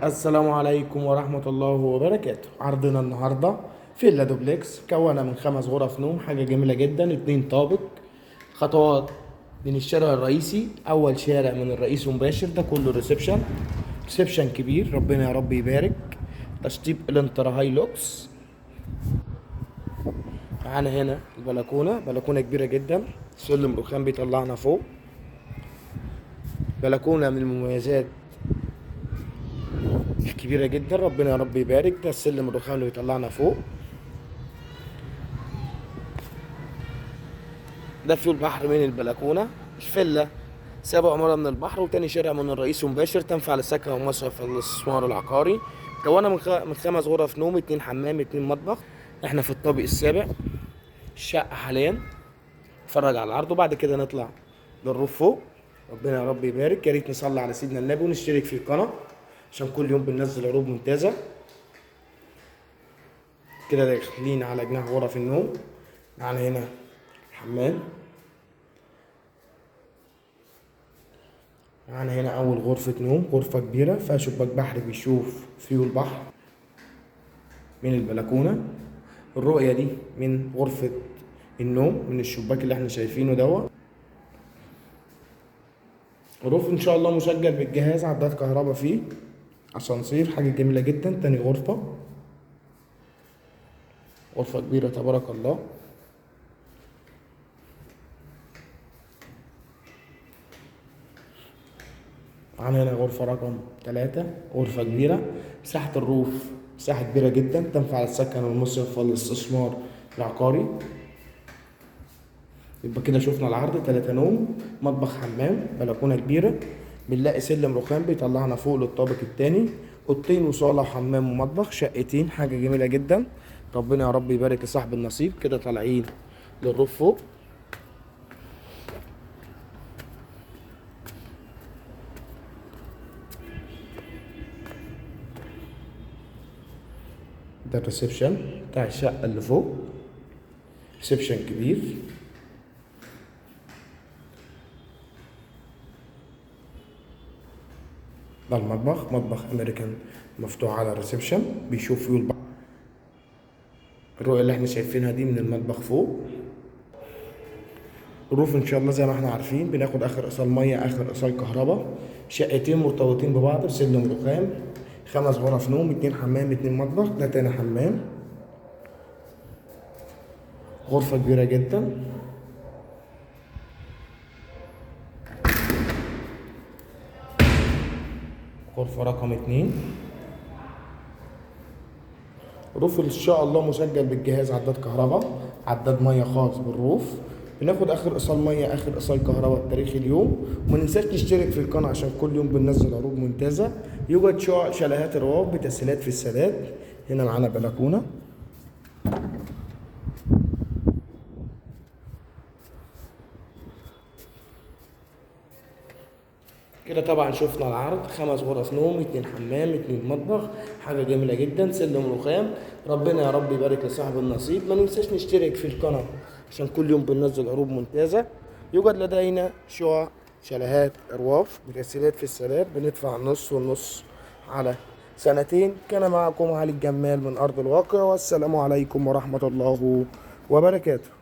السلام عليكم ورحمة الله وبركاته. عرضنا النهاردة فيلا دوبلكس مكونة من 5 غرف نوم، حاجة جميلة جدا، 2 طابق، خطوات من الشارع الرئيسي، أول شارع من الرئيس مباشر، ده كله reception، reception كبير، ربنا يا رب يبارك. تشطيب الانترا هايلوكس. معانا هنا البلكونة، بلكونة كبيرة جدا، سلم رخام بيطلعنا فوق. بلكونة من المميزات كبيرة جدا، ربنا يا رب يبارك. ده السلم الرخام اللي بيطلعنا فوق، ده فيه البحر من البلكونة. الفيلا 7 عمارة من البحر، وتاني شارع من الرئيس مباشر، تنفع للسكن ومصرف الاستثمار العقاري. مكونة من 5 غرف نوم، 2 حمام، 2 مطبخ. احنا في الطابق السابع الشقة حاليا. نتفرج على العرض وبعد كده نطلع للروف فوق. ربنا يا رب يبارك. يا ريت نصلي على سيدنا النبي ونشترك في القناة عشان كل يوم بننزل عروض ممتازة. كده داخلين على جناح غرف النوم. معانا هنا الحمام، معانا هنا أول غرفة نوم، غرفة كبيرة فيها شباك بحر بيشوف فيه البحر من البلكونة. الرؤية دي من غرفة النوم من الشباك اللي احنا شايفينه دوت. الروف ان شاء الله مسجل بالجهاز، عداد كهرباء فيه، اسانسير، حاجة جميلة جدا. تاني غرفة، غرفة كبيرة تبارك الله. معانا هنا غرفة رقم 3، غرفة كبيرة، مساحة الروف مساحة كبيرة جدا، تنفع للسكن والمصيف والاستثمار العقاري. يبقى كده شفنا العرض، 3 نوم، مطبخ، حمام، بلكونة كبيرة، بنلاقي سلم رخام بيطلعنا فوق للطابق التاني، اوضتين وصالة وحمام ومطبخ، شقتين، حاجة جميلة جدا. ربنا يا رب يبارك لصاحب النصيب. كده طالعين للروف فوق. ده ال reception بتاع الشقة اللي فوق، reception كبير. ده المطبخ، مطبخ امريكان مفتوح على ال reception بيشوف فيه البحر. الرؤية اللي احنا شايفينها دي من المطبخ فوق. ال roof ان شاء الله زي ما احنا عارفين بناخد اخر ايصال مية، اخر ايصال كهرباء. شقتين مرتبطين ببعض بسلم رخام، 5 غرف نوم، 2 حمام، 2 مطبخ. ده تاني حمام، غرفة كبيرة جدا. غرفة رقم 2. roof ان شاء الله مسجل بالجهاز، عداد كهرباء، عداد مية خاص بال roof. بناخد اخر ايصال مية، اخر ايصال كهرباء بتاريخ اليوم. وما ننساش نشترك في القناة عشان كل يوم بننزل عروض ممتازة. يوجد شقق شاليهات الرواف بتسهيلات في السداد. هنا معانا بلكونة. كده طبعا شفنا العرض، 5 غرف نوم، 2 حمام، 2 مطبخ، حاجة جميلة جدا، سلم رخام. ربنا يا رب يبارك لصاحب النصيب. ما ننساش نشترك في القناة عشان كل يوم بننزل عروض ممتازة. يوجد لدينا شقق شاليهات ارواف بتسهيلات في السداد، بندفع نص ونص على سنتين. كان معكم علي الجمال من أرض الواقع، والسلام عليكم ورحمة الله وبركاته.